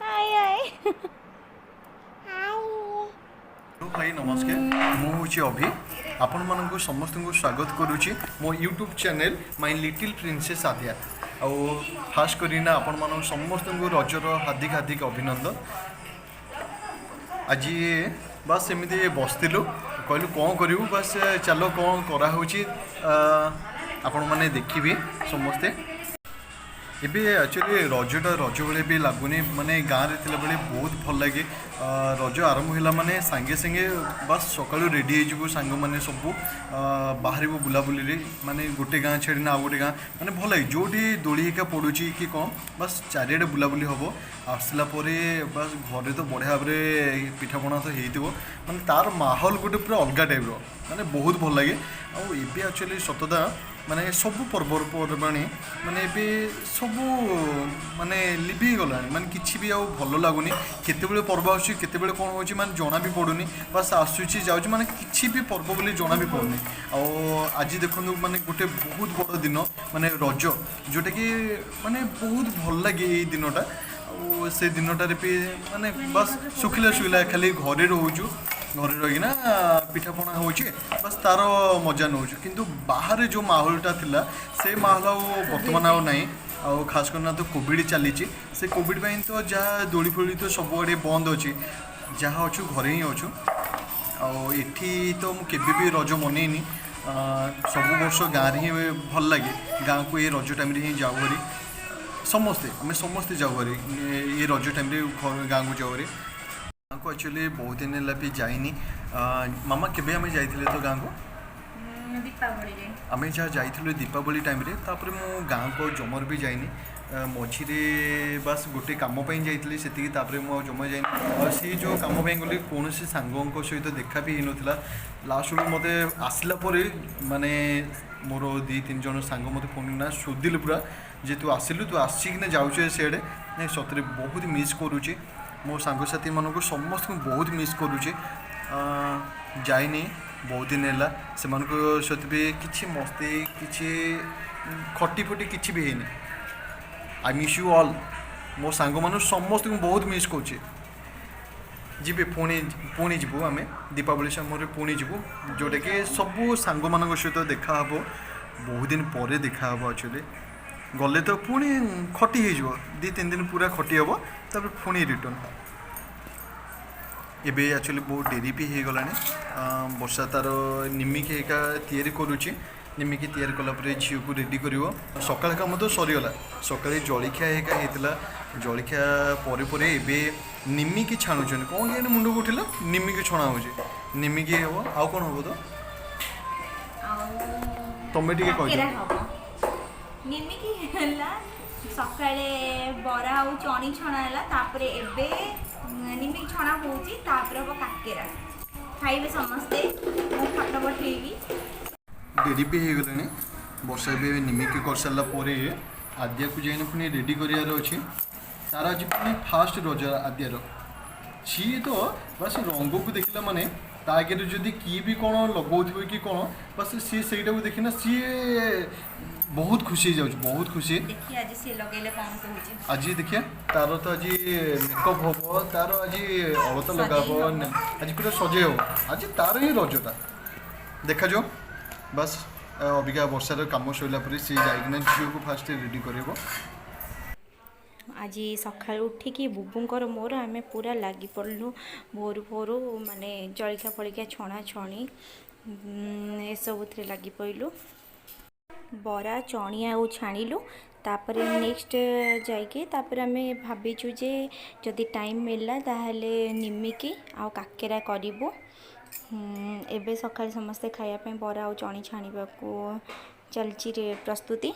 ହାଏ ହାଏ। Hello ଭାଇ, ନମସ୍କାର। ମୁଁ ହେଉଛି ଅଭି, ଆପଣମାନଙ୍କୁ ସମସ୍ତଙ୍କୁ ସ୍ୱାଗତ କରୁଛି ମୋ ୟୁଟ୍ୟୁବ୍ ଚ୍ୟାନେଲ୍ ମାଇ ଲିଟିଲ୍ ପ୍ରିନ୍ସେସ୍ ଆଦ୍ୟା। ଆଉ ଫାଷ୍ଟ କରିନା ଆପଣମାନଙ୍କୁ ସମସ୍ତଙ୍କୁ ରଜର ହାର୍ଦ୍ଦିକ ହାର୍ଦ୍ଦିକ ଅଭିନନ୍ଦନ। ଆଜି ବାସ୍ ଏମିତି ବସିଥିଲୁ, କହିଲୁ କ'ଣ କରିବୁ, ବାସ୍ ଚାଲ କ'ଣ କରାହେଉଛି ଆପଣମାନେ ଦେଖିବେ ସମସ୍ତେ। ଏବେ ଆକ୍ଚୁଆଲି ରଜଟା ରଜ ଭଳି ବି ଲାଗୁନି। ମାନେ ଗାଁରେ ଥିଲାବେଳେ ବହୁତ ଭଲ ଲାଗେ। ରଜ ଆରମ୍ଭ ହେଲା ମାନେ ସାଙ୍ଗେ ସାଙ୍ଗେ ବାସ୍ ସକାଳୁ ରେଡ଼ି ହେଇଯିବୁ, ସାଙ୍ଗମାନେ ସବୁ ବାହାରିବୁ ବୁଲାବୁଲିରେ। ମାନେ ଗୋଟେ ଗାଁ ଛାଡ଼ିନା ଆଉ ଗୋଟେ ଗାଁ, ମାନେ ଭଲ ଲାଗେ। ଯେଉଁଠି ଦୋଳି ହେଇକା ପଡ଼ୁଛି କି କ'ଣ, ବାସ୍ ଚାରିଆଡ଼େ ବୁଲାବୁଲି ହେବ। ଆସିଲା ପରେ ବାସ୍ ଘରେ ତ ବଢ଼ିଆ ଭାବରେ ପିଠାପଣା ତ ହେଇଥିବ। ମାନେ ତାର ମାହୋଲ ଗୋଟେ ପୁରା ଅଲଗା ଟାଇପ୍ର, ମାନେ ବହୁତ ଭଲ ଲାଗେ। ଆଉ ଏବେ ଆକ୍ଚୁଆଲି ସତଦା ମାନେ ସବୁ ପର୍ବପର୍ବାଣୀ ମାନେ ଏବେ ସବୁ ମାନେ ଲିଭି ଗଲାଣି। ମାନେ କିଛି ବି ଆଉ ଭଲ ଲାଗୁନି। କେତେବେଳେ ପର୍ବ ଆସୁଛି, କେତେବେଳେ କ'ଣ ହେଉଛି, ମାନେ ଜଣା ବି ପଡ଼ୁନି। ବାସ୍ ଆସୁଛି ଯାଉଛି, ମାନେ କିଛି ବି ପର୍ବ ବୋଲି ଜଣା ବି ପଡ଼ୁନି। ଆଉ ଆଜି ଦେଖନ୍ତୁ, ମାନେ ଗୋଟେ ବହୁତ ବଡ଼ ଦିନ, ମାନେ ରଜ, ଯେଉଁଟାକି ମାନେ ବହୁତ ଭଲ ଲାଗେ ଏଇ ଦିନଟା। ଆଉ ସେ ଦିନଟାରେ ବି ମାନେ ବାସ୍ ଶୁଖିଲା ଶୁଖିଲା ଖାଲି ଘରେ ରହୁଛୁ। ଘରେ ରହିକିନା ପିଠାପଣା ହେଉଛି, ବାସ୍ ତାର ମଜା ନେଉଛୁ। କିନ୍ତୁ ବାହାରେ ଯେଉଁ ମାହୋଲଟା ଥିଲା, ସେ ମାହୋଲ ଆଉ ବର୍ତ୍ତମାନ ଆଉ ନାହିଁ। ଆଉ ଖାସ କରିନା ତ କୋଭିଡ଼ ଚାଲିଛି। ସେ କୋଭିଡ଼ ପାଇଁ ତ ଯାହା ଦୋଳି ଫୋଳି ତ ସବୁଆଡ଼େ ବନ୍ଦ ଅଛି। ଯାହା ଅଛୁ ଘରେ ହିଁ ଅଛୁ। ଆଉ ଏଠି ତ ମୁଁ କେବେ ବି ରଜ ମନେଇନି। ସବୁ ବର୍ଷ ଗାଁରେ ହିଁ ଭଲ ଲାଗେ। ଗାଁକୁ ଏ ରଜ ଟାଇମ୍ରେ ହିଁ ଯାଉ ଭାରି ସମସ୍ତେ। ଆମେ ସମସ୍ତେ ଯାଉ ଭାରି ଏ ରଜ ଟାଇମ୍ରେ ଗାଁକୁ ଯାଉ ଭାରି। ଗାଁକୁ ଆକ୍ଚୁଆଲି ବହୁତ ଦିନ ହେଲା ବି ଯାଇନି। ମାମା, କେବେ ଆମେ ଯାଇଥିଲେ ତ ଗାଁକୁ? ଦୀପାବଳିରେ। ଆମେ ଯାହା ଯାଇଥିଲୁ ଦୀପାବଳି ଟାଇମ୍ରେ। ତାପରେ ମୁଁ ଗାଁକୁ ଆଉ ଜମାରୁ ବି ଯାଇନି। ମଝିରେ ବାସ୍ ଗୋଟେ କାମ ପାଇଁ ଯାଇଥିଲି, ସେତିକି। ତାପରେ ମୁଁ ଆଉ ଜମା ଯାଇନି। ଆଉ ସିଏ ଯେଉଁ କାମ ପାଇଁ ଗଲି, କୌଣସି ସାଙ୍ଗଙ୍କ ସହିତ ଦେଖା ବି ହେଇନଥିଲା। ଲାଷ୍ଟ ବେଳକୁ ମୋତେ ଆସିଲା ପରେ ମାନେ ମୋର ଦୁଇ ତିନି ଜଣ ସାଙ୍ଗ ମୋତେ ଫୋନ୍ ନା ଶୋଧିଲେ ପୁରା ଯେ ତୁ ଆସିଲୁ, ତୁ ଆସିକିନା ଯାଉଛୁ ସିଆଡ଼େ। ନାଇଁ, ସତରେ ବହୁତ ମିସ୍ କରୁଛି ମୋ ସାଙ୍ଗସାଥିମାନଙ୍କୁ, ସମସ୍ତଙ୍କୁ ବହୁତ ମିସ୍ କରୁଛି। ଯାଇନି ବହୁତ ଦିନ ହେଲା। ସେମାନଙ୍କ ସହିତ ବି କିଛି ମସ୍ତି, କିଛି ଖଟି ଫଟି କିଛି ବି ହେଇନି। I miss you all. ମୋ ସାଙ୍ଗମାନଙ୍କୁ ସମସ୍ତଙ୍କୁ ବହୁତ ମିସ୍ କରୁଛି। ଯିବି ପୁଣି, ପୁଣି ଯିବୁ ଆମେ ଦୀପାବଳି ସମୟରେ ପୁଣି ଯିବୁ, ଯେଉଁଟାକି ସବୁ ସାଙ୍ଗମାନଙ୍କ ସହିତ ଦେଖା ହେବ। ବହୁତ ଦିନ ପରେ ଦେଖା ହେବ। ଆକ୍ଚୁଆଲି ଗଲେ ତ ପୁଣି ଖଟି ହେଇଯିବ, 2-3 ଦିନ ପୁରା ଖଟି ହେବ, ତାପରେ ପୁଣି ରିଟର୍ନ। ଏବେ ଆକ୍ଚୁଆଲି ବହୁତ ଡେରି ବି ହେଇଗଲାଣି। ବର୍ଷା ତାର ନିମିକି ହେଇକା ତିଆରି କରୁଛି। ନିମିକି ତିଆରି କଲା ପରେ ଝିଅକୁ ରେଡ଼ି କରିବ। ସକାଳ କାମ ତ ସରିଗଲା। ସକାଳେ ଜଳଖିଆ ହେଇକା ହେଇଥିଲା। ଜଳଖିଆ ପରେ ପରେ ଏବେ ନିମିକି ଛାଣୁଛନ୍ତି। କ'ଣ କେଜାଣି ମୁଣ୍ଡକୁ ଉଠିଲା, ନିମିକି ଛଣା ହେଉଛି। ନିମିକି ହେବ, ଆଉ କ'ଣ ହେବ ତ? ଆଉ ତମେ ଟିକେ କହିଦିଅ। କାକେରା ହବ। ନିମିକି ହେଲା, ସକାଳେ ବରା ଆଉ ଚଣି ଛଣା ହେଲା, ତାପରେ ଏବେ ନିମିକି ଛଣା ହେଉଛି, ତାପରେ ହବ କାକେରା। ଖାଇବେ ସମସ୍ତେ, ମୁଁ ଫଟୋ ପଠେଇବି। ଡେରି ବି ହେଇଗଲାଣି। ବର୍ଷା ଏବେ ନିମିକି କରିସାରିଲା ପରେ ଆଦ୍ୟାକୁ ଯାଇନା ପୁଣି ରେଡ଼ି କରିବାର ଅଛି। ତାର ଆଜି ପୁଣି ଫାଷ୍ଟ ରଜ ଆଦ୍ୟାର। ସିଏ ତ ବାସ୍ ରଙ୍ଗକୁ ଦେଖିଲା ମାନେ, ତା ଆଗରେ ଯଦି କିଏ ବି କ'ଣ ଲଗାଉଥିବ କି କ'ଣ, ବାସ୍ ସିଏ ସେଇଟାକୁ ଦେଖିନା ସିଏ ବହୁତ ଖୁସି ହେଇଯାଉଛି, ବହୁତ ଖୁସି। ଦେଖି ଆଜି ସିଏ ଲଗେଇଲେ କ'ଣ କହୁଛି। ଆଜି ଦେଖିବା, ତାର ତ ଆଜି ମେକଅପ୍ ହବ, ତାର ଆଜି ଅଳତା ଲଗା ହବ। ସଜେଇ ହବ। ଆଜି ପୁରା ସଜେଇ ହବ। ଆଜି ତାର ହିଁ ରଜଟା, ଦେଖାଯାଉ। ବାସ୍ ଅବିକା ବର୍ଷାର କାମ ସରିଲା ପରେ ସିଏ ଯାଇକିନା ଝିଅକୁ ଫାଷ୍ଟ ରେଡ଼ି କରିବ। ଆଜି ସକାଳୁ ଉଠିକି ବୁବୁଙ୍କର ମୋର ଆମେ ପୁରା ଲାଗି ପଡ଼ିଲୁ ଭୋରୁ ଭୋରୁ। ମାନେ ଜଳଖିଆ ଫଳିଖିଆ, ଛଣା ଛଣି ଏସବୁଥିରେ ଲାଗି ପଡ଼ିଲୁ। ବରା ଚଣି ଆଉ ଛାଣିଲୁ। ତାପରେ ନେକ୍ସଟ ଯାଇକି ତାପରେ ଆମେ ଭାବିଛୁ ଯେ ଯଦି ଟାଇମ୍ ମିଳିଲା ତାହେଲେ ନିମିକି ଆଉ କାକେରା କରିବୁ। ଏବେ ସକାଳେ ସମସ୍ତେ ଖାଇବା ପାଇଁ ବରା ଆଉ ଚଣି ଛାଣିବାକୁ ଚାଲିଛି ରେ ପ୍ରସ୍ତୁତି।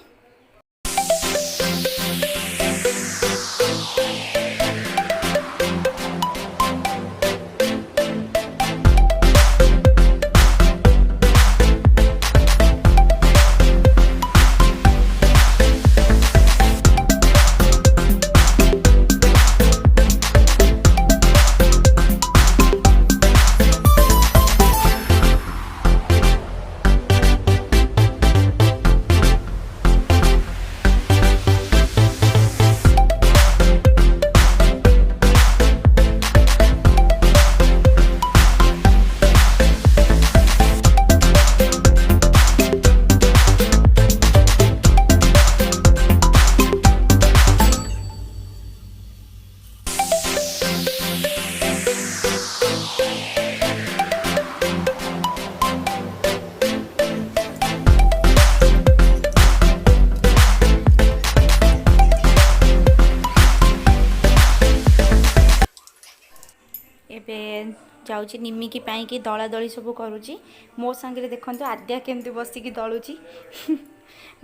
ଯାଉଛି ନିମିକି ପାଇଁକି ଦଳାଦଳି ସବୁ କରୁଛି। ମୋ ସାଙ୍ଗରେ ଦେଖନ୍ତୁ ଆଦ୍ୟା କେମିତି ବସିକି ଦଳୁଛି,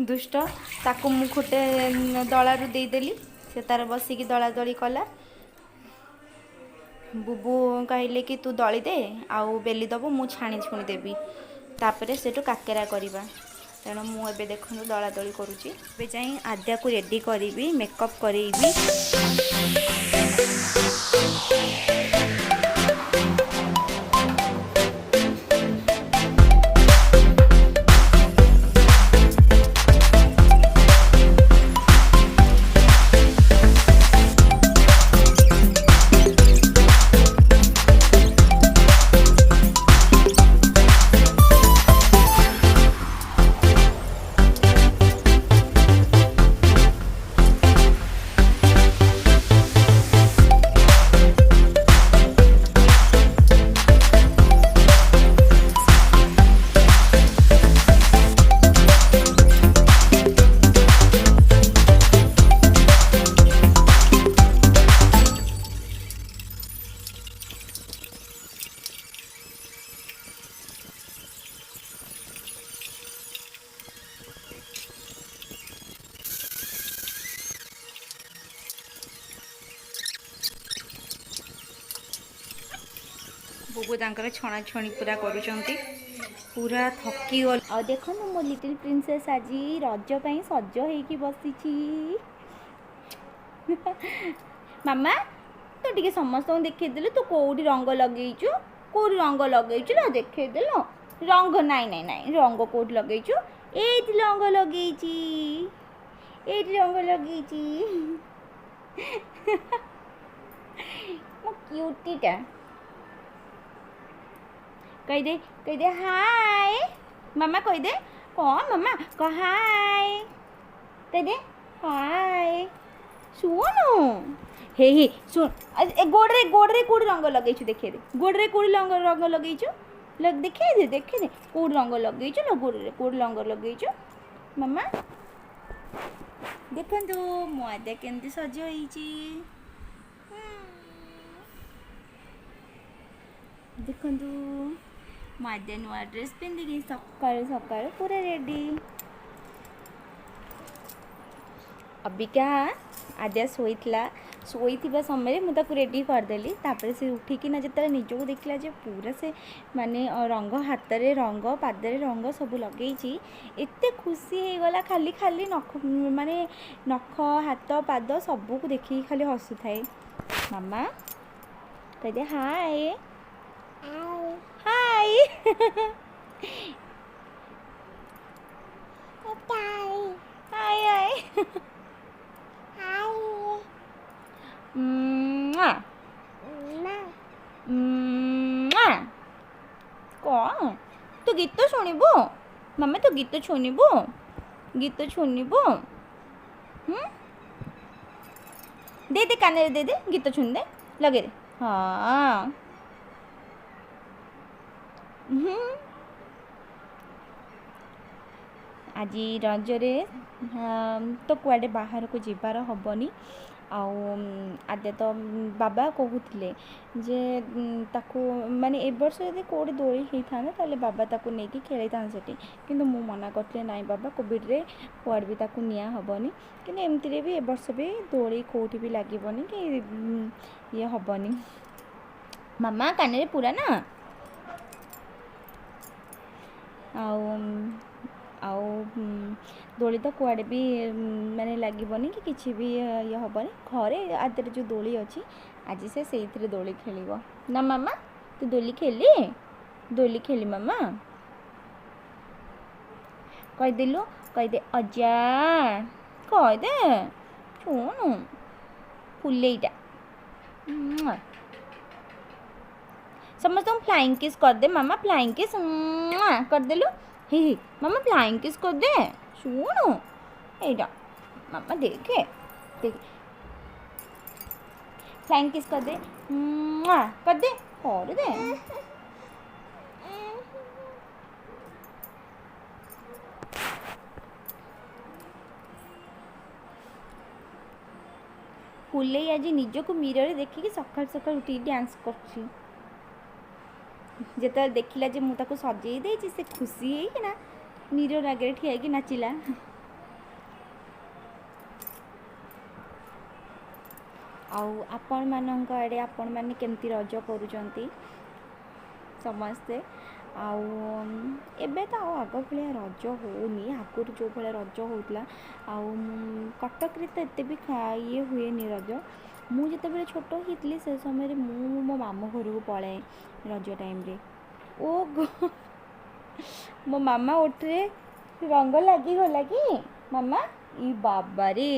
ଦୁଷ୍ଟ। ତାକୁ ମୁଁ ଗୋଟେ ଦଳାରୁ ଦେଇଦେଲି, ସେ ତାର ବସିକି ଦଳାଦଳି କଲା। ବୁବୁ କହିଲେ କି ତୁ ଦଳି ଦେ ଆଉ ବେଲି ଦେବୁ, ମୁଁ ଛାଣି ଛୁଣି ଦେବି, ତାପରେ ସେଠୁ କାକେରା କରିବା। ତେଣୁ ମୁଁ ଏବେ ଦେଖନ୍ତୁ ଦଳାଦଳି କରୁଛି। ଏବେ ଯାଇ ଆଦ୍ୟାକୁ ରେଡ଼ି କରିବି, ମେକଅପ୍ କରେଇବି। ବୁବୁ ତାଙ୍କର ଛଣାଛଣି ପୁରା କରୁଛନ୍ତି, ପୁରା ଥକି ଗଲ। ଆଉ ଦେଖନ୍ତୁ ମୋ ଲିଟିଲ୍ ପ୍ରିନ୍ସେସ୍ ଆଜି ରଜ ପାଇଁ ସଜ ହେଇକି ବସିଛି। ମାମା, ତୁ ଟିକେ ସମସ୍ତଙ୍କୁ ଦେଖେଇଦେଲୁ, ତୁ କେଉଁଠି ରଙ୍ଗ ଲଗେଇଛୁ, କେଉଁଠି ରଙ୍ଗ ଲଗେଇଛୁ ନା ଦେଖେଇଦେଲୁ ରଙ୍ଗ। ନାଇଁ ନାଇଁ ନାଇଁ, ରଙ୍ଗ କେଉଁଠି ଲଗେଇଛୁ? ଏଇଠି ରଙ୍ଗ ଲଗେଇଛି, ଏଇଠି ରଙ୍ଗ ଲଗେଇଛି ମୋ କ୍ୟୁଟିଟା। କହିଦେ, କହିଦେ ହାଏ ମାମା, କହିଦେ। କ'ଣ ମାମା କହ, ହାଏ କହିଦେ, ହାଏ। ଶୁଣୁ, ହେ ହେ, ଶୁଣ, ଏ ଗୋଡ଼ରେ, ଗୋଡ଼ରେ କେଉଁଠି ରଙ୍ଗ ଲଗେଇଛୁ ଦେଖେଇ ଦେ। ଗୋଡ଼ରେ କେଉଁଠି ରଙ୍ଗ ରଙ୍ଗ ଲଗେଇଛୁ ଦେଖେଇ ଦେ, ଦେଖେଇ ଦେ କେଉଁଠି ରଙ୍ଗ ଲଗେଇଛୁ ନା। ଗୋଡ଼ରେ କେଉଁଠି ରଙ୍ଗ ଲଗେଇଛୁ ମାମା? ଦେଖନ୍ତୁ ମୋ ଆଦ୍ୟା କେମିତି ସଜ ହେଇଛି। ଦେଖନ୍ତୁ ମୋ ଆଦ୍ୟା ନୂଆ ଡ୍ରେସ୍ ପିନ୍ଧିକି ସକାଳୁ ସକାଳୁ ପୁରା ରେଡ଼ି। ଅବିକା ଆଦ୍ୟା ଶୋଇଥିଲା, ଶୋଇଥିବା ସମୟରେ ମୁଁ ତାକୁ ରେଡ଼ି କରିଦେଲି। ତାପରେ ସେ ଉଠିକିନା ଯେତେବେଳେ ନିଜକୁ ଦେଖିଲା ଯେ ପୁରା ସେ ମାନେ ରଙ୍ଗ, ହାତରେ ରଙ୍ଗ, ପାଦରେ ରଙ୍ଗ ସବୁ ଲଗେଇଛି, ଏତେ ଖୁସି ହେଇଗଲା। ଖାଲି ଖାଲି ନଖ, ମାନେ ନଖ, ହାତ, ପାଦ ସବୁକୁ ଦେଖିକି ଖାଲି ହସୁଥାଏ। ମାମା କହିଦେ ହାଏ, ହାଏ ହାଏ ହାଏ। କ'ଣ ତୁ ଗୀତ ଶୁଣିବୁ ମାମା? ତୁ ଗୀତ ଶୁଣିବୁ? ଗୀତ ଶୁଣିବୁ? ଦେ ଦେ, କାନରେ ଦେ ଦେ, ଗୀତ ଶୁଣି ଦେ, ଲଗେଇ ଦେ। ହଁ, ଆଜି ରଜରେ ତ କୁଆଡ଼େ ବାହାରକୁ ଯିବାର ହେବନି। ଆଉ ଆଦ୍ୟା ତ ବାବା କହୁଥିଲେ ଯେ ତାକୁ ମାନେ ଏ ବର୍ଷ ଯଦି କେଉଁଠି ଦୋଳି ହେଇଥାନ୍ତା ତାହେଲେ ବାବା ତାକୁ ନେଇକି ଖେଳିଥାନ୍ତେ ସେଠି, କିନ୍ତୁ ମୁଁ ମନା କରିଥିଲି, ନାଇଁ ବାବା, କୋଭିଡ଼ରେ କୁଆଡ଼େ ବି ତାକୁ ନିଆ ହେବନି। କିନ୍ତୁ ଏମିତିରେ ବି ଏ ବର୍ଷ ବି ଦୋଳି କେଉଁଠି ବି ଲାଗିବନି କି ଇଏ ହେବନି। ମାମା କାନରେ ପୁରା ନା। ଆଉ ଆଉ ଦୋଳି ତ କୁଆଡ଼େ ବି ମାନେ ଲାଗିବନି କି କିଛି ବି ଇଏ ହେବନି। ଘରେ ଆଦ୍ୟାର ଯେଉଁ ଦୋଳି ଅଛି, ଆଜି ସେ ସେଇଥିରେ ଦୋଳି ଖେଳିବ ନା ମାମା? ତୁ ଦୋଳି ଖେଲି, ଦୋଳି ଖେଲି ମାମା କହିଦେଲୁ, କହିଦେ ଅଜା, କହିଦେ। ଶୁଣୁ ଫୁଲେଇଟା, ସମସ୍ତଙ୍କୁ ଫ୍ଲାଇଂ କିସ୍ କରିଦେ ମାମା, ଫ୍ଲାଇଂ କିସ୍ କରିଦେଲୁ। ହେ ହେ ମାମା, ଫ୍ଲାଇଂ କିସ୍ କରିଦେ। ଶୁଣୁ ଏଇଟା ମାମା, ଦେଖେ ଦେଖେ, ଫ୍ଲାଇଂ କିସ୍ କରିଦେ, କରିଦେ, କରିଦେ। ଫୁଲେଇ ଆଜି ନିଜକୁ ମିରରରେ ଦେଖିକି ସକାଳୁ ସକାଳୁ ଉଠିକି ଡ୍ୟାନ୍ସ କରୁଛି। ଯେତେବେଳେ ଦେଖିଲା ଯେ ମୁଁ ତାକୁ ସଜେଇ ଦେଇଛି, ସେ ଖୁସି ହେଇକିନା ମିରର୍ ଆଗରେ ଠିଆ ହେଇକି ନାଚିଲା। ଆଉ ଆପଣମାନଙ୍କ ଆଡ଼େ ଆପଣମାନେ କେମିତି ରଜ କରୁଛନ୍ତି ସମସ୍ତେ? ଆଉ ଏବେ ତ ଆଉ ଆଗ ଭଳିଆ ରଜ ହେଉନି, ଆଗରୁ ଯେଉଁ ଭଳିଆ ରଜ ହେଉଥିଲା। ଆଉ କଟକରେ ତ ଏତେ ବି ଇଏ ହୁଏନି ରଜ। ମୁଁ ଯେତେବେଳେ ଛୋଟ ହେଇଥିଲି, ସେ ସମୟରେ ମୁଁ ମୋ ମାମୁଁ ଘରକୁ ପଳାଏ ରଜ ଟାଇମ୍ରେ। ଓ ମୋ ମାମା ଓଠରେ ରଙ୍ଗ ଲାଗିଗଲା କି ମାମା? ଇ ବାବାରେ,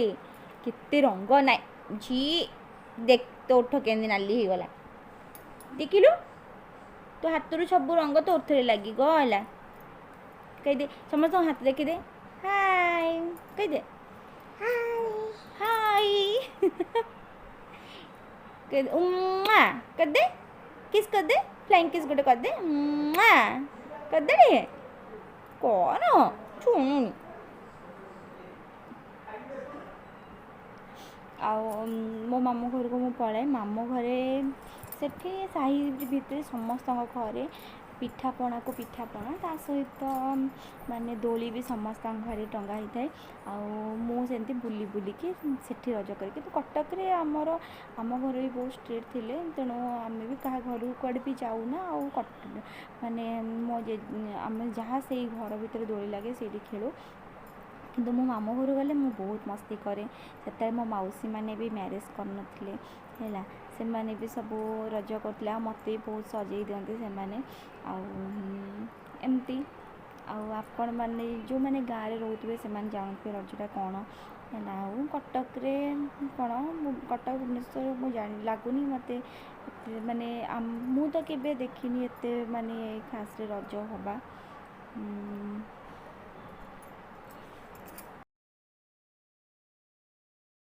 କେତେ ରଙ୍ଗ! ନାଇଁ ଝି, ଦେଖ ତୋ ଓଠ କେମିତି ନାଲି ହେଇଗଲା, ଦେଖିଲୁ? ତୋ ହାତରୁ ସବୁ ରଙ୍ଗ ତୋ ଓଠରେ ଲାଗିଗଲା। କହିଦେ ସମସ୍ତଙ୍କ ହାତ ଦେଖିଦେ, ହାଇ କହିଦେ, ହାଇ କହିଦେ, ଉମ୍ମା କରିଦେ, କିସ୍ କରିଦେ, ଫ୍ଲାଇଂ କିସ୍ ଗୋଟେ କରିଦେ, ଉମ୍ମା କରିଦେ ଟିକେ। କ'ଣ ଶୁଣୁନି। ଆଉ ମୋ ମାମୁଁ ଘରକୁ ମୁଁ ପଳାଏ। ମାମୁଁ ଘରେ ସେଠି ସାହି ଭିତରେ ସମସ୍ତଙ୍କ ଘରେ ପିଠାପଣାକୁ ପିଠାପଣା, ତା ସହିତ ମାନେ ଦୋଳି ବି ସମସ୍ତଙ୍କ ଘରେ ଟଙ୍ଗା ହେଇଥାଏ। ଆଉ ମୁଁ ସେମିତି ବୁଲି ବୁଲିକି ସେଠି ରଜ କରେ। କିନ୍ତୁ କଟକରେ ଆମର ଆମ ଘରେ ବି ବହୁତ ଷ୍ଟ୍ରିକ୍ଟ ଥିଲେ, ତେଣୁ ଆମେ ବି କାହା ଘରକୁ କୁଆଡ଼େ ବି ଯାଉନା। ଆଉ ମାନେ ମୋ ଆମେ ଯାହା ସେଇ ଘର ଭିତରେ ଦୋଳି ଲାଗେ, ସେଇଠି ଖେଳୁ। କିନ୍ତୁ ମୋ ମାମୁଁ ଘରକୁ ଗଲେ ମୁଁ ବହୁତ ମସ୍ତି କରେ। ସେତେବେଳେ ମୋ ମାଉସୀ ମାନେ ବି ମ୍ୟାରେଜ୍ କରିନଥିଲେ, ହେଲା, ସେମାନେ ବି ସବୁ ରଜ କରୁଥିଲେ ଆଉ ମୋତେ ବି ବହୁତ ସଜେଇ ଦିଅନ୍ତି ସେମାନେ। ଆଉ ଏମିତି ଆଉ ଆପଣମାନେ ଯେଉଁମାନେ ଗାଁରେ ରହୁଥିବେ, ସେମାନେ ଜାଣୁଥିବେ ରଜଟା କ'ଣ ହେଲା। ଆଉ କଟକରେ କ'ଣ, କଟକ ଭୁବନେଶ୍ୱର ମୁଁ ଜାଣି ଲାଗୁନି ମୋତେ ମାନେ ମୁଁ ତ କେବେ ଦେଖିନି ଏତେ ମାନେ ଖାସ୍ରେ ରଜ ହେବା।